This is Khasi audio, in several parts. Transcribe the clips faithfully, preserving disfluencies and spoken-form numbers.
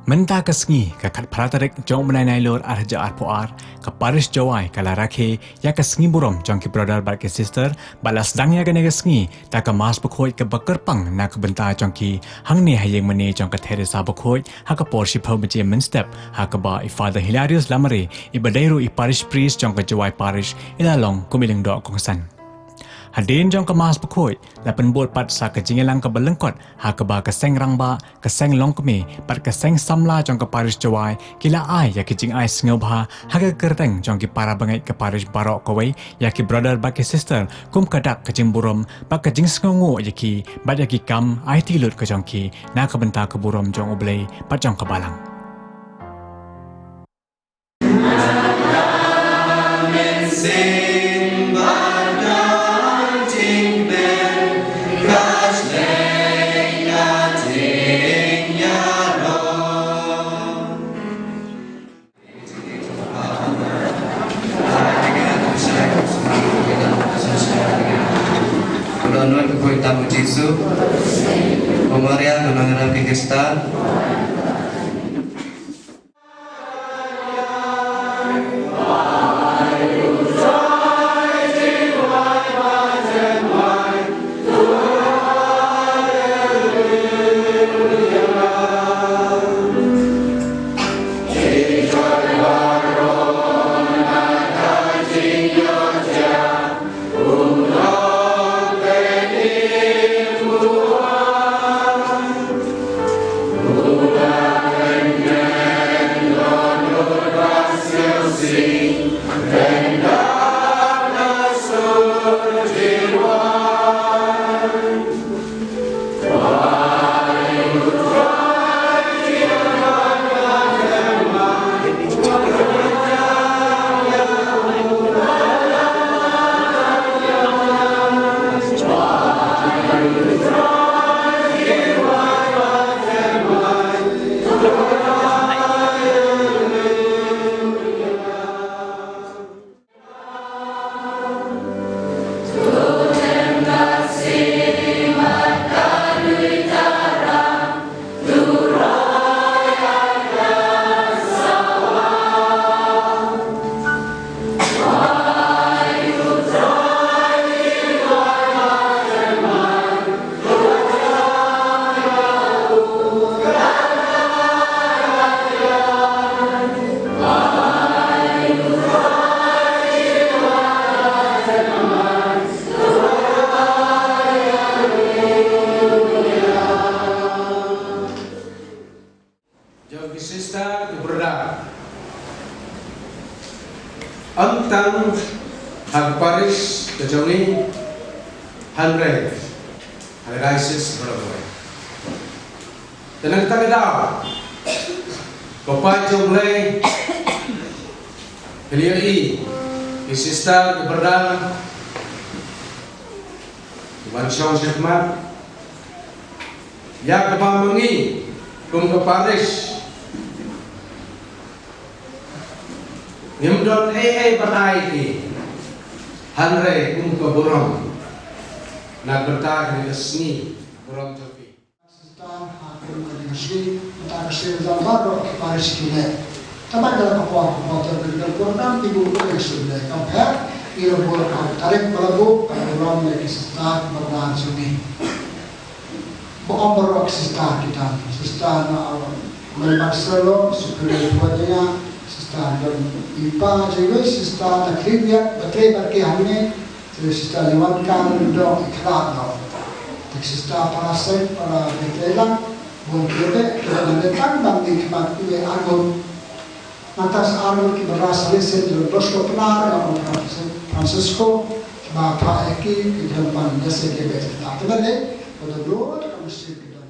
Mynta ka sngi, ka khatphra tarik jong u bnai Nailur arhajar arphew ar, ka Parish Jowai ka la rakhe ïa ka sngi burom jong ki brother bad ki sister, bad la sdang ïa kane ka sngi da ka Mass bakhuid kaba kyrpang na ka bynta jong ki hangne ha ïing mane jong ka Theresa bakhuid, ha ka por shiphew baje mynstep, ha kaba i Father Hilarius Lamare, iba dei ruh i Parish Priest jong ka Jowai Parish, i la long kum i lyngdoh kongsan. Hadien jong ka Mass bakhuid, la pynbud pat sa ka jingïalang kaba lyngkot, ha kaba ka seng rangbah, ka seng longkmie, bad ka seng samla jong ka Parish Jowai, ki la ai ïa ki jingai sngewbha, ha ka kyrteng jong ki para bangeit ka Parish baroh kawei, ïa ki brother bad ki sister, kum ka dak ka jingburom, bad ka jingsngewnguh ïa ki, bad ïa ki kam aiti lut ka jong ki, na ka bynta ka burom jong U Blei, bad jong ka Balang. Maria, ka nongïalam ki Khristan. Jong ki sister ki brother. Ym tang ha ka parish ka jong ngi, hynrei ha ka diocese baroh kawei. Te na kata ka daw, ko paid jong U Blei, phi la ïohi ki sister ki brother ki wan shong shakhmat. Ïa kaba ma ngi kum ka parish, ngim don ei ei ban ai ki, hynrei kum ka burom na ka bynta kane ka sngi burom jong phi. Sister, ha kum kane ka sngi, mynta ka sngi jong baroh ki parish ki leh. Tangba ïa la ka por, ka por jong ka por dang ki buh ka sngi leh. Ka pher, ngi la buh ka tarik ba la buh, ka burom ïa ki sister, ba la jong ngi. Ba ym baroh ki sister kita, sister na Mary Marcelo, Superior Tuan Jaya, sister Don Ipa Jewis, sister na Kriwiat, ba trei bad ki hangne, te sister Liwan Kar, dong i khlad no. Te sister para sek, para betela, bun kiebe, kiba na betang bang di khmat kibe agon. Nangta sa arngut kiba ras ha lesen Don Bosco Pnar, ïa u Francisco, ba phah ïa ki, ki don ban ïaseng kiba ïa ta. Te ban leh, ba don lut ka mynsiem ki don.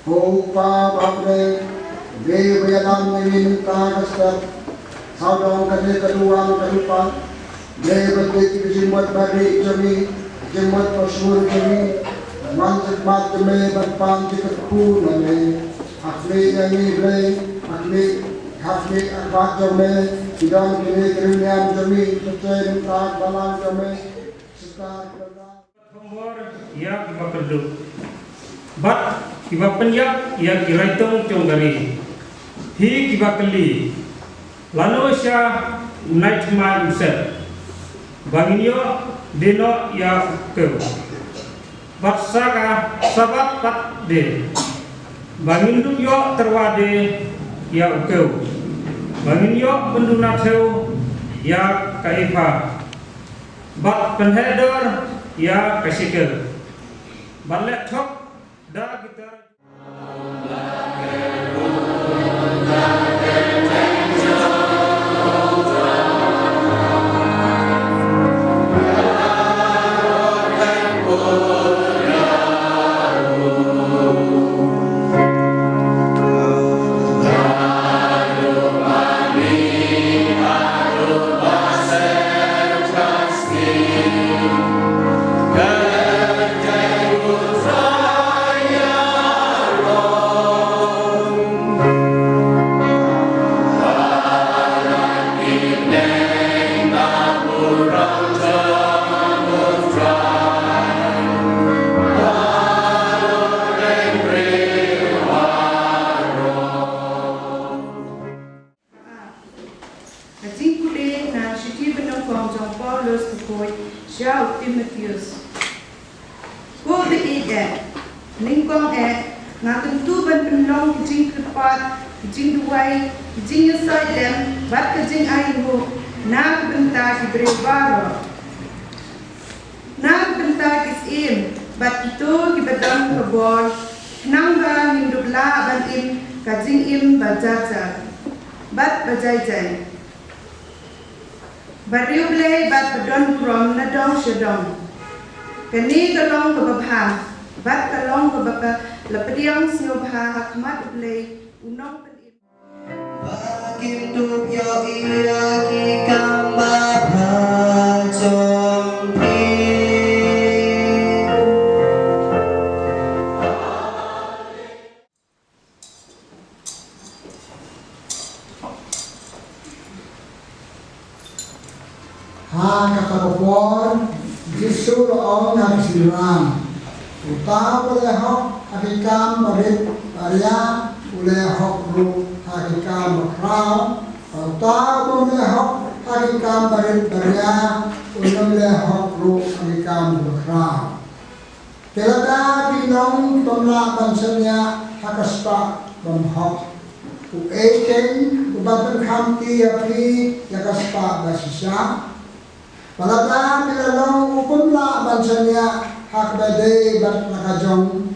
Ko Pa ba ha bneng, dei ba ïalam ïa ngi mynta ka step. Sawdong kane ka duwan ka lypa, dei ba tip ïa ka jingmut barieh jong ngi, ka jingmut bashngur jong ngi. Wan sha khmat jong me ban pan jingkyrkhu na me. Ha khmih ïa ngi Blei, ha khmih, ha khmih ha khmat jong me ki don kine ki riewniam jong ngi, ki trei mynta ha balang jong me. Shisha ki balang. Thombor ïa kiba kyllup bad kiba pynïap ïa ki raitong jong ka ri. Hi kiba kylli, lano sha u nai thymmai u set, ba ngin ïoh die noh ïa u kew. Bad sa ka Sabbath pat de, ba ngin dup ïoh tyrwa de ïa u kew, ba ngin ïoh pynduna thew ïa ka epha, bad pynheh dor ïa ka shekel, bad leh thok da ki tar. Ka jingpule na ka shithi ba nyngkong jong u Paulus bakhuid sha u Timotheus. Ko ba ïeit eh, nyngkong eh, nga kyntu ban pynlong ka jingkyrpad, ka jingduwai, ka jingïasaid lem bad ka jingainguh na ka bynta ki briew baroh. Na ka bynta ki syiem bad kito kiba don ka bor, khnang ba ngin dup lah ban im ka jingim ba jar jar bad ba jai jai, ba riewblei bad ba don burom na dong sha dong. Kane ka long kaba bha bad ka long kaba ka la pdiang sngewbha ha khmat U Blei U Nongpynim. Ba kin tup ïohi ïa ki kam babha jong phi. Ha kata ka por, Jisu u la ong ha ki synran, uta uba leh hok ha ki kam barit baria, u leh hok ruh ha ki kam bakhraw, bad uta uba ym leh hok ha ki kam barit baria, un ym leh hok ruh ha ki kam bakhraw. Te lada phi long ki bym lah ban shaniah ha ka spah bymhok, uei keiñ uba pynkham kti ïa phi ïa ka spah ba shisha? Bad lada phi la long u bym lah ban shaniah ha kaba dei bad la ka jong,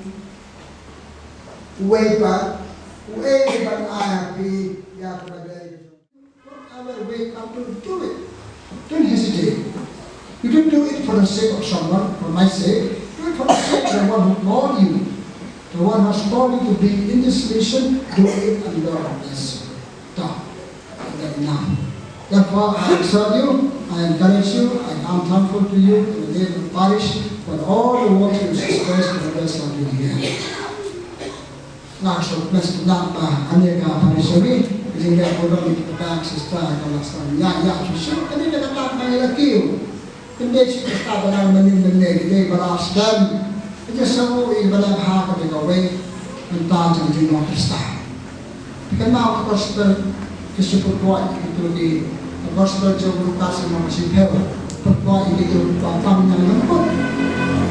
uei pat, uei uban ai ha phi ïa kaba dei? Whatever way, come to do it. Don't hesitate. You don't do it for the sake of someone, for my sake. Do it for the sake of the one who called you. The one who has called you to be in this mission, do it and God will bless you. Done. And that enough. Therefore, I exhort you, I encourage you, I am thankful to you in the name of the parish for all the work you expressed for the rest of the year. Nga shu kmen sngewbha ba kane ka parish jong ngi, ka jingleh burom ïa ki patar ki sister ka la sdang ïa ïa shuh shuh. Kane ka kata ka ngi la kiew. Kyndiah sha ki patar ba dang mynnin mynne ki dei ba la sdang. Ka jingsngew ïa ba la bha ka dei kawei. Mynta jong ka jinglong Khrista. Phi kynmaw ka gospel. Ki shu pynkoit ïa kito ki, ka gospel jong u Lukas lynnong shiphew. Pynkoit ïa kito ki ba pang ñianglyngkut.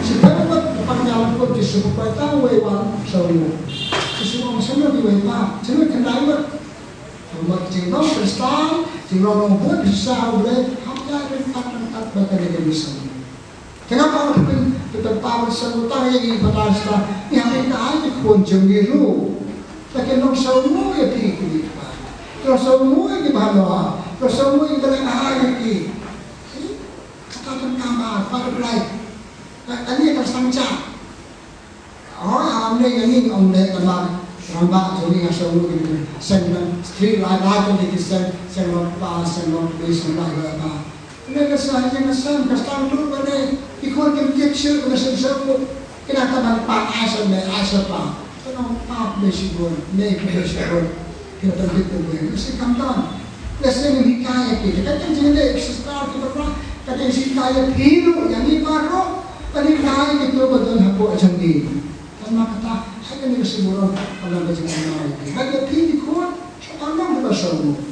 Shiphew ngut ki pang ñianglyngkut, ki shu pynkoit tang uwei wan sawnguh. Ki shu ong shano ki wei pat, shano khyndai ngut. Ka mut ka jinglong Khristan, jinglong nongbud shisha U Blei, hap ïaid ryngkat ryngkat bad kane ka mission. Te nga kwah ban pyn, pyn, pynpaw ban sngewthuh ïa ki patar shisha. Ngi hap ban ai ki khun jong ngi ruh. Ba kin long sawnguh ïa phi ki kmie ki kpa. Kin long sawnguh ïa ki bahalor. Kin long sawnguh ïa ki ba leh bha ïa ki. Kata kan kam ba, ba Blei. Ka, kane ka sangcha. Oh, Ane ïa ngi ong ne ka ma rangbah jong ngi ha Sawlung ki seng ban street light light ki seng, seng rong pa, seng rong pi, seng light light pa. Ane ka sa ïa ka seng ka stang tu ba ne ki khun ki kit shu ka seng Sawlung. Kina ka ban pa ai sa me ai sa pa. Ka nong pa me shibun, me ki me shibun. Kina ban bit tu me. Ka seng kam don. Ka seng hikai ki. Ka seng jing de ki star ki ba ka seng hikai ki. Phi ruh ïa ngi baroh. Ka hikai ki tu ba don hapoh jong ngi. Kan ma kata, ha kane ka sien burom, ka long ka jingkynmaw ïa phi. Bad ïa phi ki khun, sha pangdang kiba sngewbha.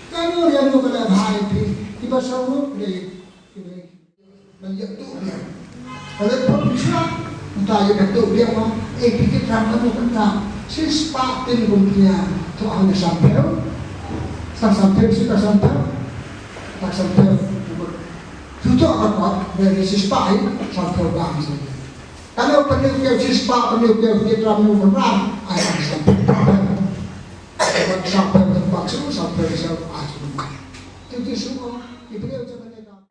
Ka ïoh ïa ngi ka la bha ïa phi, kiba sngewbha, ki dei, ki dei, ban ïa tuh biang. Ka la pop pisa, mynta ïa ban tuh biang ma, eh, phi ki tram ka tuh mynta. Shispah tin kum phi ïa, tuh ang ïa samphew. Tang samphew, shi tang samphew. Tang samphew. Tuh tuh ka pop, dari shispah, eh, samphew bang sini. Kane u pynïoh kiew shispah, pynïoh kiew ki tram, pynïoh kynrad, ai, ai, sampai. Sampai, sampai, sampai, ai, sampai. Tu, tu, semua, ki pynïoh, tu, pynïoh.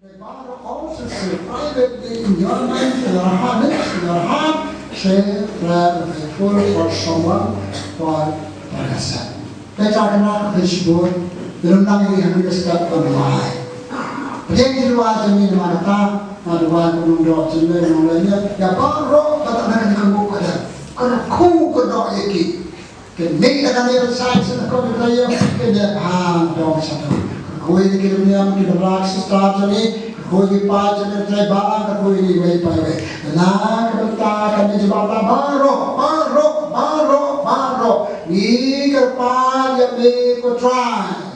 They bow also say privately in your mind, in your heart, in your heart, say prayer faithful for someone, for, for yourself. Pynjah kane ka Facebook, ïa nang ïa ngi ka step ka duwai. Pynjah ki duwai jong ngi namar kata, nga duwai ka nongdoh jong ngi, nongleh ïa baroh kata na ka nongkynmaw ka dei. Ka nongkynmaw ka doh ïa ki. Kane ka dei ka sign sha ka kong ka ïa kane ha dong sha dong. Ka koi ki niam ki brak sister jong ngi, ka koi ki pa jong ngi trai balang, ka koi ki wei pa wei. Na ka bynta kane jubab baroh, baroh, baroh, baroh. Ngi kyrpad ïa me ko Trai.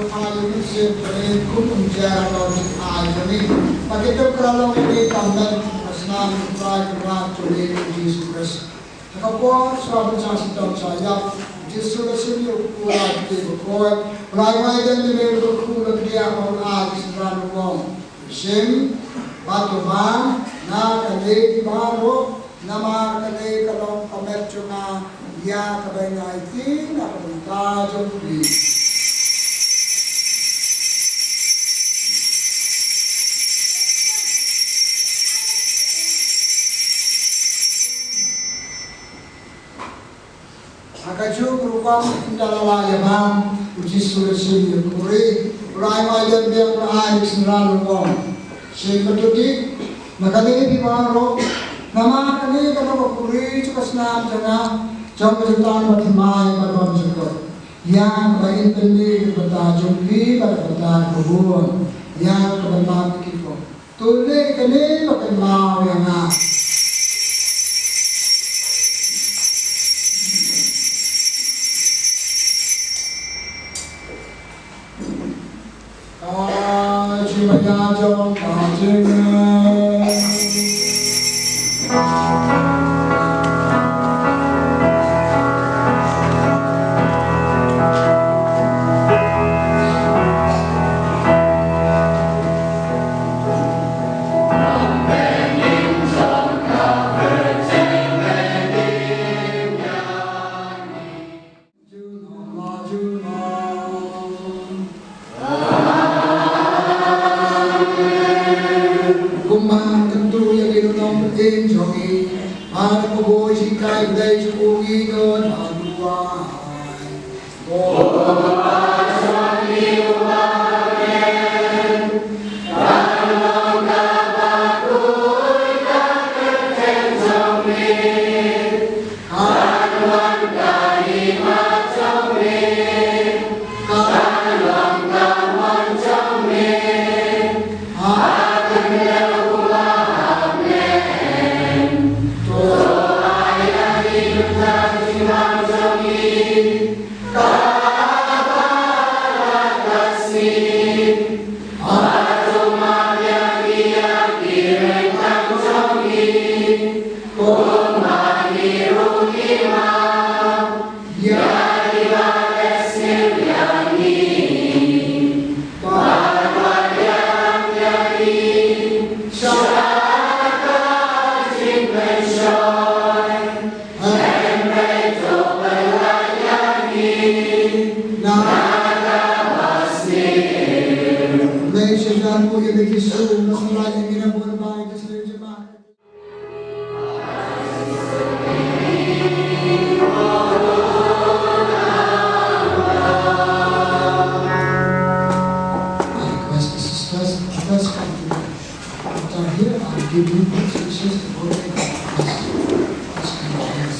Pha ïa u mynsiem Trai kum u jia ha ka jingaiei jong ngi. Ba kin ïoh kyrpad ïa ngi, ka met ka snam u Trai ka Trai jong ngi u Jisu Khrist. Ha ka por shuwa ban shah shitom shah ïap, u Jisu u la shim ïa u kpu, u la kti bakhuid, u la ai ïa u, u la kdiah, u la ai ïa ki synran, u ong: Shim bad to ma na kane baroh, namar kane ka long ka met jong nga, ïa kaba ngi ai ïa ka bynta jong phi. Ha kajuh ka rukom, ynda la lah ïa bam, u Jisu u la shim ïa ka khuri, u la ai ïa u, u la ai ïa ki synran, u ong: Shim bad to ïeit na kane baroh, namar kane ka long ka khuri jong ka snam jong nga, jong ka jingthan bad thymmai bad bymjukut, ïa kaba in pynmih ïa ka bynta jong phi bad ka bynta jong ki bun, ïa ka bynta jong ki bun. To leh kane bad kynmaw ïa nga. Ka jingmaïa jong ka jingim. Kumba kyntu ïa ki nongpynim jong ngi, bad kumba u shim ïa ka jingim jong ngi, don ha duwai. I request the sisters, the first come to the altar here, and give you the scriptures, the word of God. Yes. Yes, yes.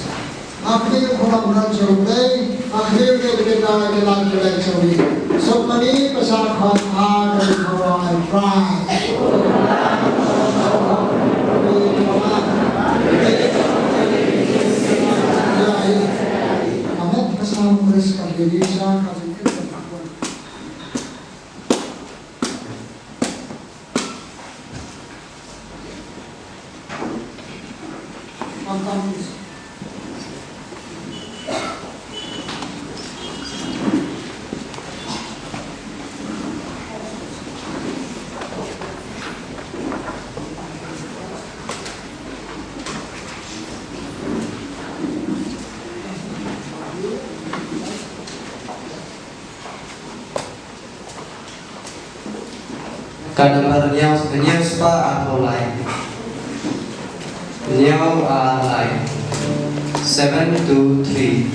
Akne khora khora chawle, akne ke ke na ke na ke chawle. Sop mani pasal khan a ke khora ai prai. Amen. Pasal Khrist ka diri sa ka diri. Ka number hynñiew, hynñiew spah arphew lai. Hynñiew ar lai. Seven two three.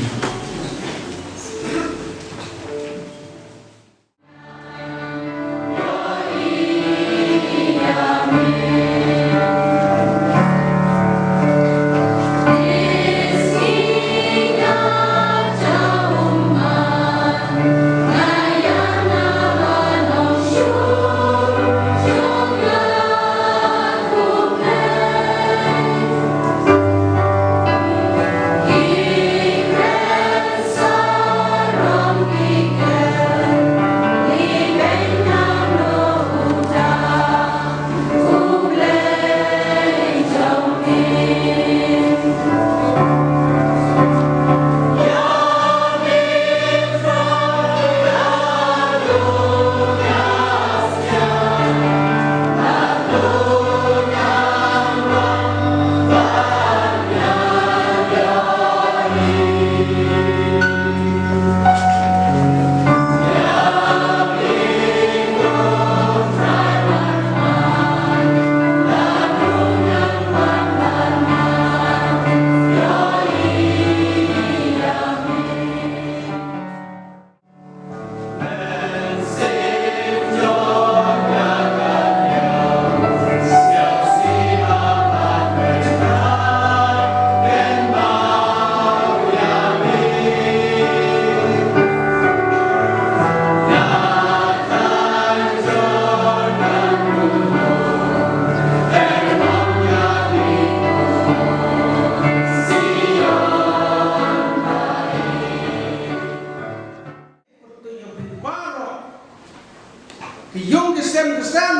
Yung ki sem ki sem,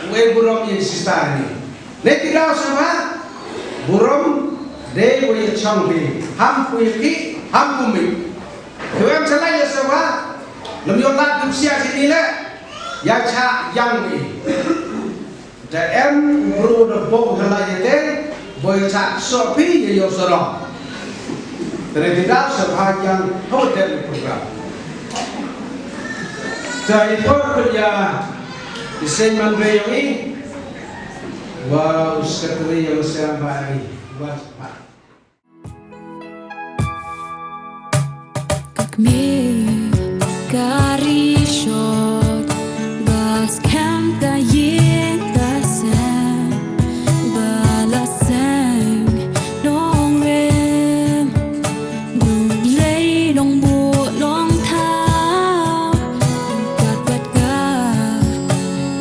u e burom ïa ki sister ni. Ne ki daw sngewbha, burom, dei u ïa chong phi, ham u ïa ki, ham u mih. Ki em chalai ïa sngewbha, lem ïoh lad ki psiah ki ni le, ïa cha yang ni. Da em u bru da bok ha la ïa te, boi cha so phi ïa yo sorong. Tare ti da sa bha yang ho te program. Da i por pun ya i sen man be yong i. Wa u sekretari yang sa ba i. Wa ba. Ka kmie ka ri shot, ba skhem ka ïing ka sem, ba la seng nongrim, nonglei nongbuh nongthaw, kat bad ka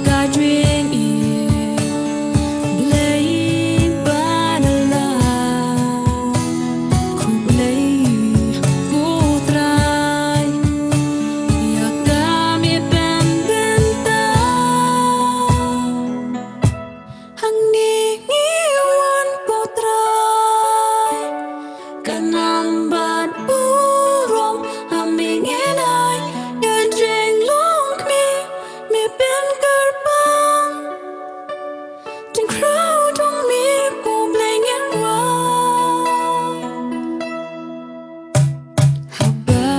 ka jingim. Blei ba na la, khublei ko Trai, ïa ka me pynbynta. Hangne ngi wan ko Trai, ka nam bad burom ha me ngi ai, ïa jinglong kmie me pynkyrpang. Jingkhraw jong me ko Blei ngi wan. Haba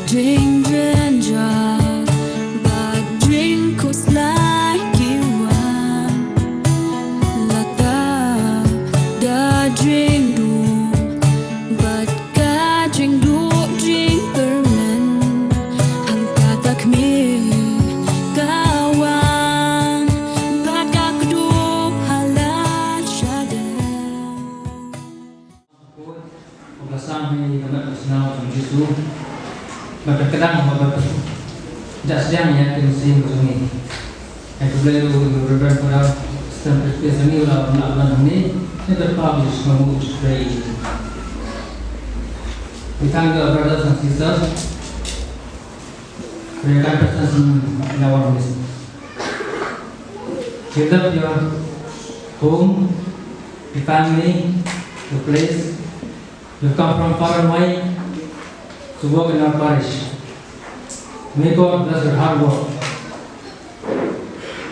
jingjynjar bad jingkhuslai ki wan, la tap da jingdum bad ka jingduh jingkyrmen, hangta ka kmie ka wan bad ka kdup ha la shadem. Ba ka sam hi ka met ka sñiaw jong Jisu. Ba ka kdang ba ka ja sñiaw ïa ki mynsiem jong ngi. Ai khublei ruh ïa u Reverend Father Stan Presbyterian jong ngi u la, u la wan hangne. Ngi kyrpad ïa u Jisu ba u khublei. We thank you, our brothers and sisters, for your kind presence in, in our midst. You left your home, your family, your place. You've come from far and wide to work in our parish. May God bless your hard work.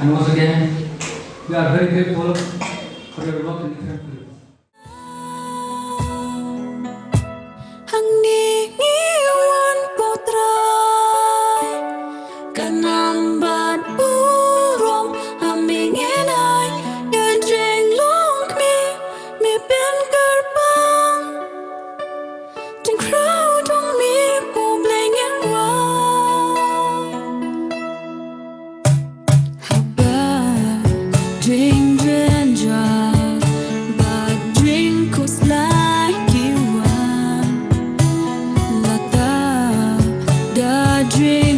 And once again, we are very grateful for your work in different fields. Hangne ngi wan ko Trai, ka nam bad burom ha me ngi ai, ïa jinglong kmie me pynkyrpang. Jingkhraw jong me ko Blei ngi wan. Haba jingjynjar bad jingkhuslai ki wan, la tap da jing